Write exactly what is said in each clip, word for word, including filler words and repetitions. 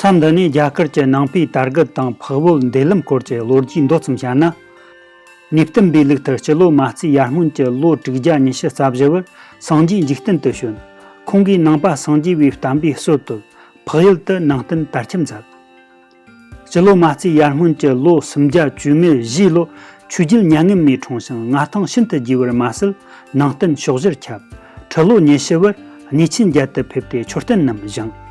ད་འདི་ནས་རྒྱ་གར་གྱི་ནང་པའི་དར་རྒུད་དང་འཕགས་བོད་འདུལ་ལམ་སྐོར་གྱི་ལོ་རྒྱུས་མདོ་ཙམ་བཤད་ན། གནས་བརྟན་པའི་ལུགས་ལྟར་སྤྱི་ལོ་མ་རྩིས་ཡར་སྔོན་གྱི་ལོ་དྲུག་བརྒྱ་ཉི་ཤུ་རྩ་བཞི་བར་སངས་རྒྱས་འཇིག་རྟེན་དུ་བྱོན། ཁོང་གིས་ནང་པ་སངས་རྒྱས་པའི་བསྟན་པའི་སྲོལ་བཏོད། འཕགས་ཡུལ་དུ་ནང་བསྟན་དར་ཁྱབ་མཛད། སྤྱི་ལོ་མ་རྩིས་ཡར་སྔོན་གྱི་ལོ་སུམ་བརྒྱ་བཅུ་མེད་བཞིའི་ལོར་ཆོས་རྒྱལ་མྱ་ངན་མེད་འཁྲུངས་ཤིང་མངའ་ཐང་ཤིན་ཏུ་རྒྱས་པར་མ་ཟད། ནང་བསྟན་ཕྱོགས་བཞིར་ཁྱབ། ཁྲི་ལོ་ཉི་ཤུ་བར་གནས་ཆེན་བརྒྱད་དུ་ཕེབས་ཏེ་མཆོད་རྟེན་རྣམས་བཞེངས།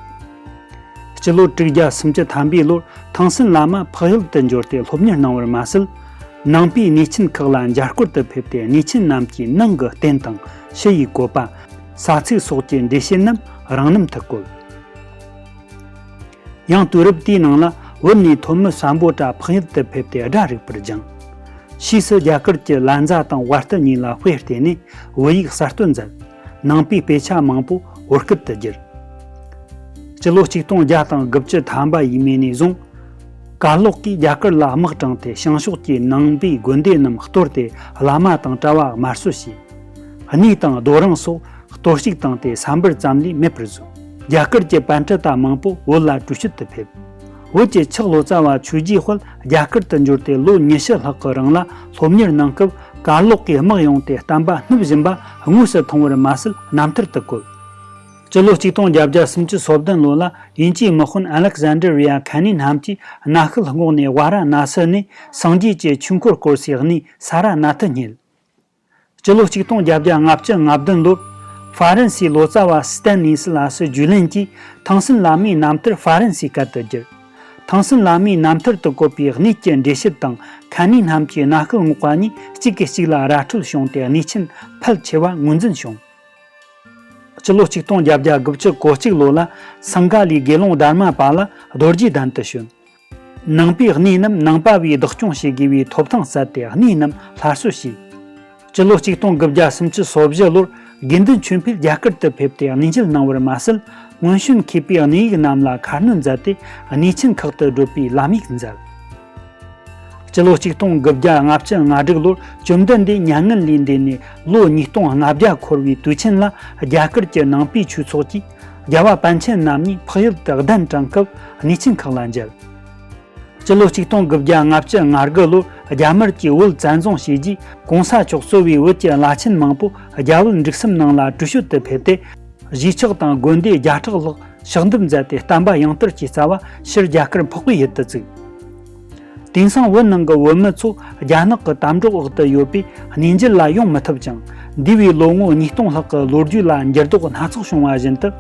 སྤྱི་ལོ་དྲུག་བརྒྱ་སུམ་ཅུ་ཐམ་པའི་ལོར་ཐང་སན་བླ་མ་འཕགས་ཡུལ་དུ་འབྱོར་ཏེ་སློབ་གཉེར་གནང་བར་མ་ཟད། ནང་པའི་གནས་ཆེན་ཁག་ལ་མཇལ་སྐོར་དུ་ཕེབས་ཏེ་གནས་ཆེན་རྣམས་ཀྱི་ནང་གི་རྟེན་དང་ཕྱི་ཡི་བཀོད་པ། ས་ཚིགས་སོགས་ཀྱི་འགྲེལ་བཤད་རྣམས་རང་རྣམ་དུ་བཀོད། ཡང་དུས་རབས་དེའི་ནང་ལ་བོད་ནས་ཐོན་མི་སམ་བྷོ་ཊ་འཕགས་ཡུལ་དུ་ཕེབས་ཏེ་སྒྲ་རིག་པར་སྦྱངས། ཕྱིས་སུ་རྒྱ་གར་གྱི་ལཉྫ་དང་ཝརྟུ་གཉིས་ལ་དཔེ་བལྟས་ནས་བོད་ཡིག་གསར་གཏོད་མཛད། ནང་པའི་དཔེ་ཆ་མང་པོ་བོད་སྐད་དུ་བསྒྱུར། སྤྱི་ལོ་ཆིག་སྟོང་བརྒྱ་དང་དགུ་བཅུ་ཐམ་པ་ཡས་མས་ནས་བཟུང་། གར་ལོག་གིས་རྒྱ་གར་ལ་དམག་དྲངས་ཏེ་བྱང་ཕྱོགས་ཀྱི་ནང་པའི་དགོན་སྡེ་རྣམས་གཏོར་ཏེ་བླ་མ་དང་གྲྭ་བ་དམར་གསོད་བྱས། གནས་དང་རྡོ་རིང་སོགས་གཏོར་བཤིག་བཏང་སྟེ་ས་འབུར་ཙམ་ལས་མེད་པར་བཟོས། རྒྱ་གར་གྱི་པཎྜི་ཏ་མང་པོ་བོད་ལ་བྲོས་བྱོལ་དུ་ཕེབས། བོད་ཀྱི་ཆག་ལོ་ཙཱ་བ་ཆོས་རྗེའི་དཔལ་རྒྱ་གར་དུ་འབྱོར་ཏེ་ལོ་ཉི་ཤུ་ལྷག་གི་རིང་ལ་སློབ་གཉེར་གནང་སྐབས། གར་ལོག་གིས་དམག་ཡོང་སྟེ་བསྟན་པ་བསྣུབས་བཞིན་པ་དངོས་སུ་མཐོང་བར་མ་ཟད། རྣམ་ཐར་དུ་བཀོད། སྤྱི་ལོ་ཆིག་སྟོང་བརྒྱད་བརྒྱ་སུམ་ཅུ་སོ་བདུན་ལོ་ལ་དབྱིན་ཇིའི་དམག་དཔོན་ཨ་ལེག་ཟན་ཌར་རི་ཡ་ཁ་ནི་རྣམས་ཀྱིས་གནའ་ཤུལ་སྔོག་ནས་ཝཱ་ར་ཎ་སི་ནས་སངས་རྒྱས་ཀྱི་ཆོས་འཁོར་བསྐོར་སའི་གནས་ས་ར་ནཱ་ཐ་རྙེད། སྤྱི་ལོ་ཆིག་སྟོང་བརྒྱད་བརྒྱ་ལྔ་བཅུ་ང་བདུན་ལོར་ཧྥ་རན་སིའི་ལོ་ཙཱ་བ་སི་ཏན་ནི་སི་ལ་སི་ཇུ་ལན་གྱིས་ཐང་སན་བླ་མའི་རྣམ་ཐར་ཧྥ་རན་སིའི་སྐད་དུ་བསྒྱུར། ཐང་སན་བླ་མའི་རྣམ་ཐར་དུ་བཀོད་པའི་གནས་ཀྱི་འགྲེལ་བཤད་དང་ཁ་ནི་རྣམས་ཀྱིས་གནའ་ཤུལ་སྔོག་པ་གཉིས་གཅིག་གིས་གཅིག་ལ་ར་འཕྲོད་བྱུང་སྟེ་གནས་ཆེན་ཕལ་ཆེ་བ་ངོས་འཛིན་བྱུང་། སྤྱི་ལོ་ཆིག་སྟོང་བརྒྱད་བརྒྱ་དགུ་བཅུ་གོ་གཅིག་ལོ་ལ་སིང་ག་ལའི་དགེ་སློང་དྷརྨ་པ་ལ་རྡོ་རྗེ་གདན་དུ་བྱོན། ནང་པའི་གནས་རྣམས་ནང་པ་བས་བདག་སྐྱོང་བྱེད་དགོས་པའི་ཐོབ་ཐང་སྩལ་ཏེ་གནས་རྣམས་སླར་གསོ་བྱས། སྤྱི་ལོ་ཆིག་སྟོང་དགུ་བརྒྱ་སུམ་ཅུ་སོ་བཞི་ལོར་དགེ་འདུན་ཆོས་འཕེལ་རྒྱ་གར་དུ་ཕེབས་ཏེ་གནས་མཇལ་གནང་བར་མ་ཟད། སྔོན་བྱོན་མཁས་པའི་གནས་ཡིག་རྣམས་ལ་ཁ་སྣོན་མཛད་དེ་གནས་ཆེན་ཁག་ཏུ་བགྲོད་པའི་ལམ་ཡིག་མཛད། སྤྱི་ལོ་ཆིག་སྟོང་དགུ་བརྒྱ་ལྔ་བཅུ་ང་དྲུག་ལོར་བཅོམ་ལྡན་འདས་མྱ་ངན་ལས་འདས་ནས་ལོ་ཉིས་སྟོང་ལྔ་བརྒྱ་འཁོར་བའི་དུས་ཆེན་ལ་རྒྱ་གར་གྱི་ནང་པའི་ཆོས་ཚོགས་ཀྱིས་རྒྱལ་བ་པཎ་ཆེན་རྣམ་གཉིས་འཕགས་ཡུལ་དུ་གདན་དྲངས་སྐབས་གནས་ཆེན་ཁག་ལ་མཇལ། སྤྱི་ལོ་ཆིག་སྟོང་དགུ་བརྒྱ་ལྔ་བཅུ་ང་དགུ་ལོར་རྒྱ་དམར་གྱིས་བོད་བཙན་བཟུང་བྱས་རྗེས། གོང་ས་མཆོག་གཙོས་པའི་བོད་ཀྱི་བླ་ཆེན་མང་པོ་རྒྱ་བོད་འབྲུག་གསུམ་ནང་ལ་བྲོས་བྱོལ་དུ་ཕེབས་ཏེ། གཞིས་ཆགས་དང་དགོན་སྡེ་བརྒྱ་ཕྲག་ལྷག་ཕྱག་འདུམ་མཛད་དེ། བསྟན་པ་ཡང་དར་གྱི་རྩ་བ་ཕྱིར་རྒྱ་གར་འཕགས་པའི་ཡུལ་དུ་བཙུགས། དེང་སང་བོད་ནང་གི་བོད་མི་ཚོ་རྒྱ་ནག་གི་དམ་སྒྲོག་འོག་ཏུ་ཡོད་པས་གནས་མཇལ་ལ་ཡོང་མི་ཐུབ་ཅིང་། འདས་པའི་ལོ་ངོ་ཉིས་སྟོང་ལྷག་གི་ལོ་རྒྱུས་ལ་འགྱུར་ལྡོག་སྣ་ཚོགས་བྱུང་བ་བཞིན་དུ།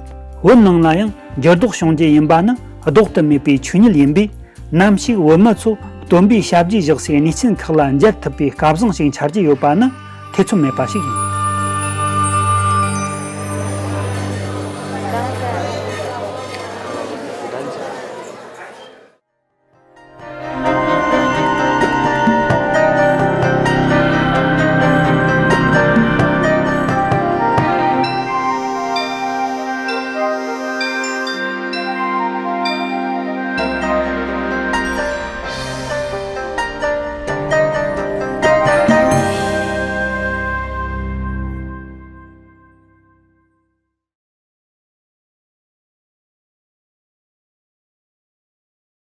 བོད་ནང་ལ་ཡང་འགྱུར་ལྡོག་བྱུང་རྒྱུ་ཡིན་པ་ནི་ལྡོག་ཏུ་མེད་པའི་ཆོས་ཉིད་ཡིན་པས། ནམ་ཞིག་བོད་མི་ཚོ་སྟོན་པའི་ཞབས་རྗེས་བཞག་སའི་གནས་ཆེན་ཁག་ལ་མཇལ་ཐུབ་པའི་སྐལ་བཟང་ཞིག་འཆར་གྱི་ཡོད་པ་ནི་ཐེ་ཚོམ་མེད་པ་ཞིག་ཡིན།